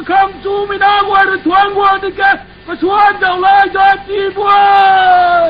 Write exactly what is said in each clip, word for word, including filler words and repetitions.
Kham chumei na guay rui thuan guang di ke, kasuan zau lai zat ti buai.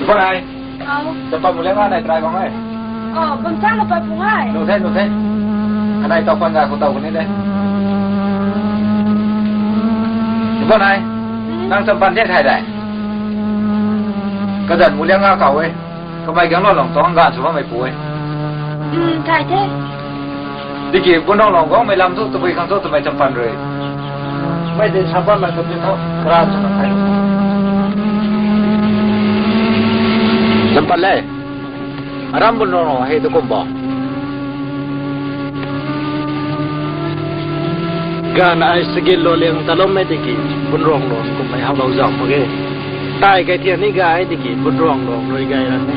Bun ai. Au. Champan muliang a nai try bang ai. Oh, bun chang na pat bung ai. Nu the, nu the. Anai tau pan ga khou tau kuni de. Bun ai. Hmm? Nang champan de thai dai. Kazan muliang a kau e. Kamei gang lo long tong gan sw bammei pu e. Hmm, thai the. Tiki bun rong long guangmei lam thu tabui khang thu twmei champan rui. Mei de champan mei thu tho kara sw na thai. Champan le. Aram bun rong long hei tu kum bo. Gan ai sagil lo liang ta lom mei tiki bun rong long kummei hau lou zau mak ge. Tai kai thian ni gay tiki bun rong long rui gay ran ni.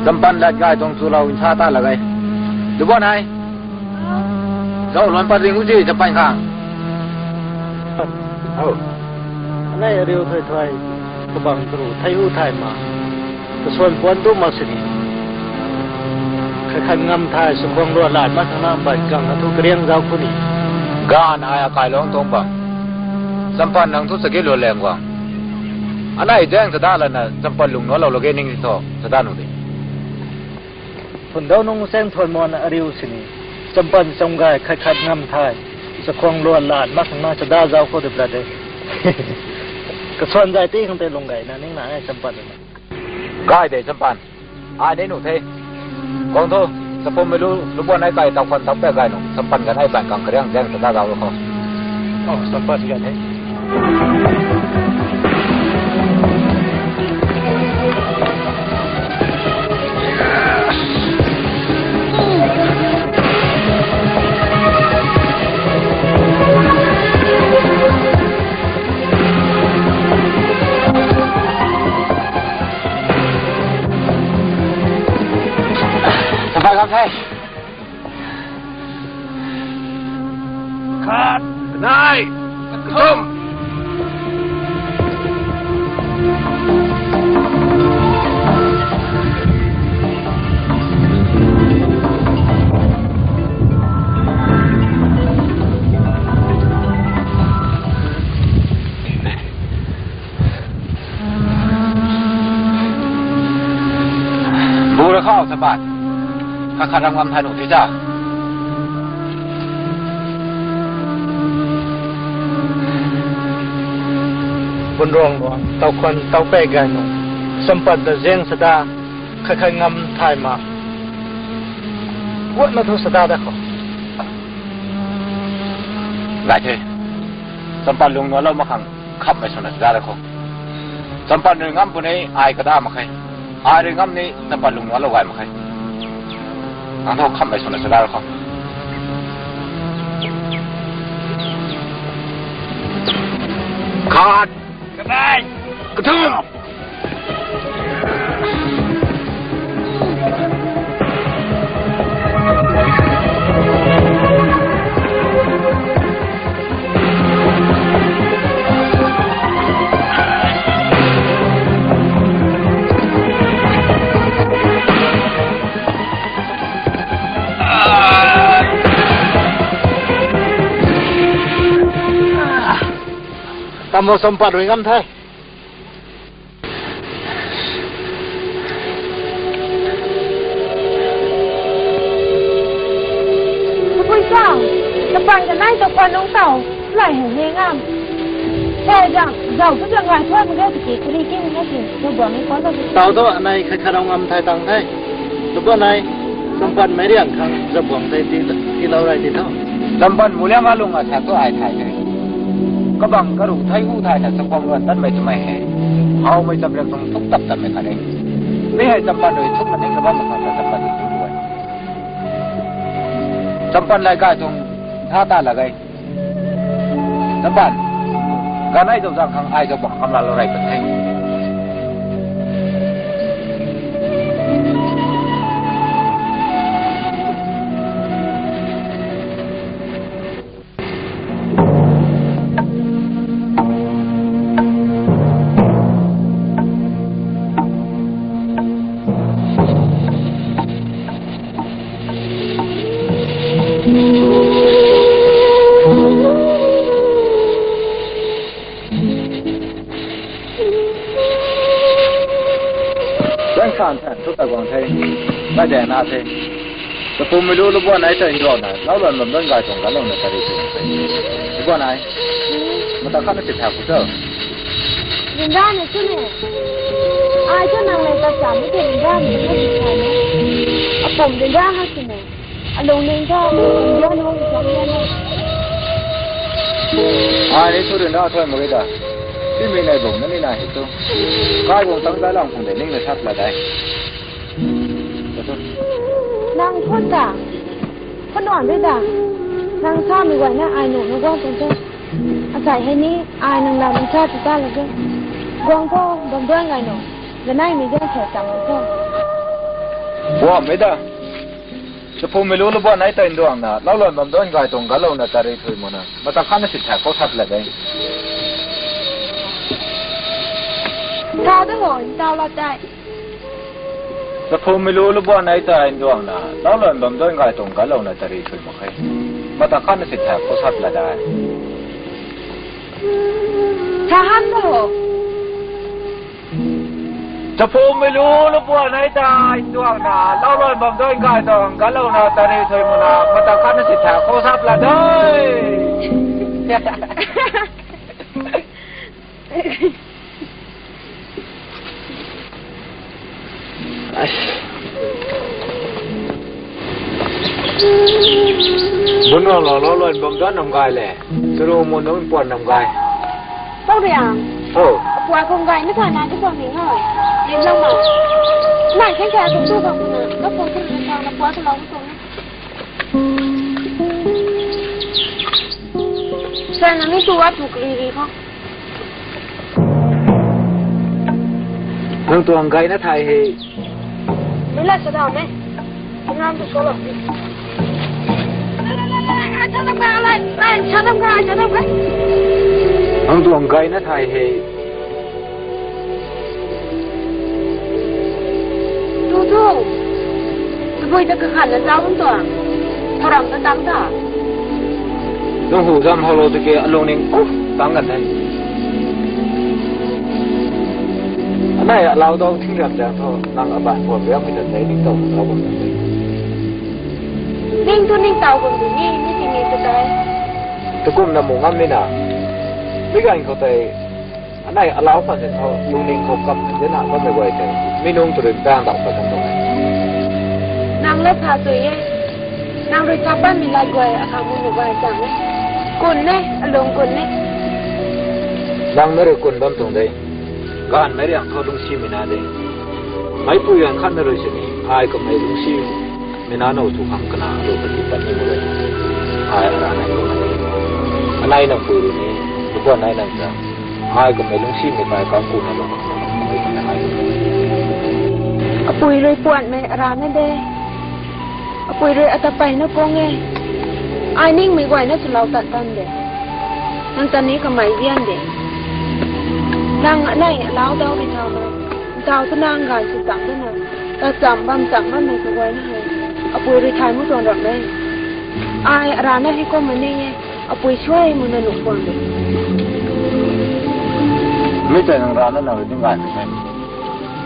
Champan lat gay tuang chu lou nsa ta la gay. Du bun ai. Zau luan pat ring u si champan khang. Au. Anei ariu thuai thuai. Kabang tru thai u thai ma. Kasuan puan tu mak sini. Khat khat ngam thai, sukhuang luan lat mak thangna ban kang na thu kariang zau khou ni. Gan ai akai long tuang bam. Champan nang thu sagi luan leng guang. Anei zaeng chada lana champan lung nuan lou lage ning si tho, chada nu di. Phun dau nung seng thuan muan ariu sini. Champan cham gay khat khat ngam thai. Sukhuang luan lat mak thangna chada zau khou di pla de. Kasuan zai ti khang te lung gay na ning na ai champan. Gay de champan. Ai nei nu the. Kong thu, chapum mei lu, lu buan ai kai tau khan tau pe gay nu. Champan gan ai ban kang kariang zaeng chada zau lou khou. Oh, champan gan the. Champan gan the. Khat, nai, kathum. Bu ra khou champan. Khat khat ram ngam thai nu ti ta. Bun rong rong, tau khwan, tau pek gay nu. Champan ta zaeng chada, khat khat ngam thai ma. Guat na thu chada da khou. Kai the. Champan lung nualou mak khang khamhmei swna sa da ra kho. Champan rui ngam puni ai kada mak khe. Ai rui ngam ni champan lung nualou gay mak khe. Nang tho khamhmei swna sa da ra kho. Khat. Kanei. Kathumh. Tamo champan rui ngam the. Kapui sang, champan kanei champan nung taw, lai hei ni ngam. Hei zang, zau tu zang lai thuan mak ge tiki, kari kim na ki, tu bam ni kwan ta. Taw tu anei khat khat rau ngam thai tang the. Lupa nai, champan mei riang khang, zabuang tei ti, tilou rai ti tho. Champan muliang alung a sa tu ai thai the. Kabang karu thai hu thai na chakhwang luan tan mei twmei he. Howmei chamriak tuang thuk tap tap mei khat e. Mi hei champan rui thuk na ning kabam mak khat champan rui thuk rui. Champan lai kai tuang tha ta la gai. Champan. Ganei dou zang khang ai dou bang kam la lou rai kan the. Zang san san thu ta guang the. Nai de na the. Tapumei lu lu buan nai ta induak na. Lau luan bam duan gay tuang ganlou na tari tu. Lu buan nai. Mata khat na si thak ku cho. Rinda na chu ne. Ai cho nang le ta sa mi te rinda na chu ne. Apum rinda ha si ne. Alung ning tho, rinda na hong chang rinda na. Ai ni thu rinda thoi mo ri da. Ti mi nai bung na ni na hi tu. Kai bung tang dai lang khung de ning na sat la dai. Nang khun ta, khun nuan dui ta. Nang sa mi guay na ai nuh na guang tuang the. Asai hei ni ai nang la nang sa ti ta la ge. Guang tho, bam duan gay nuh. Ganei mi de sa cham tu tho. Guang mei da. Tapumei lu lu buan nai ta induak na. Lau luan bam duan gay tuang ganlou na tari thui mo na. Mata khat na si thak khou sat la dai. Tau da ho, tau la dai. Tapumei lu lu buan nai ta induak na, lau luan bam duan gay tuang ganlou na tari thui mak khe. Mata khat na si thak khou sat la dai. Tha han da ho. Tapumei lu lu buan nai ta induak na, lau luan bam duan gay tuang ganlou na tari thui mo na, mata khat na si thak khou sat la dai. Bun rong lo lo luan bam duan nam gay le. Suru mun nung puan nam gay. Tau riang. Oh. Apua kung gay na tha na tu bam ni ho. Lim lang ma. Nai khen kha tu tu bam na. Ka pung tu na tha na pua tu lo tu na. Sa na mi tu wa tu kri ri ho. Nang tuang gay na thay hei. Mei la sa dam e. Nang tu ko lo. Sa dam ka, sa dam ka, sa dam ka. Nang tuang gay na thay hei. Tu tu. Tabui ta kakhan na zau bam tuang. Thoram ta tang ta. Nang hu zam hou lo tiki alung ning, oh, tang kan the. Anei alau dau thing ram zang tho, nang aban puan biak mi ta tei ning tau zau bam ta tei. Ning tu ning tau bam tu ni, ni ti ni ta tei. Tukum na mu ngam ni na. Mi gan khou tei, anei alau pan se tho, lungning khou kam kan de na, bammei guay tei. Mi nung tu rui bang dau pat kan tuang e. Nang la pha tui e. Nang rui kap bammei lat guay, akhang mu mu guay chang e. Kun e, alung kun e. Nang na rui kun bam tuang de. Gaanvmei riang khou lungcsimei na de. Meicpui ganv khat na rui sini, ai kamei lungcsimei na now tu khang kana lu kati pat ni mo de. Ai ara nai tu na de. Anai nang pui rui ni, lukuan nai nang ta. Ai kamei lungcsimei kai kang ku na lu. Apui rui puanmei ara na de. Apui rui ata peyna kung e. Ai ningmei guayna swlou tan tan de. Nang ta ni kamei zian de. Nang anei alau dau ri thau na. Ntau tu nang ganv si cham dana. Ta cham bam cham bammei kaguayna hei. Apui rui thay mu tuang ram e. Ai ara na hei kumna ning e. Apui suai muna nuh kuang de. Mi tei nang rana nang rui ding ganv de.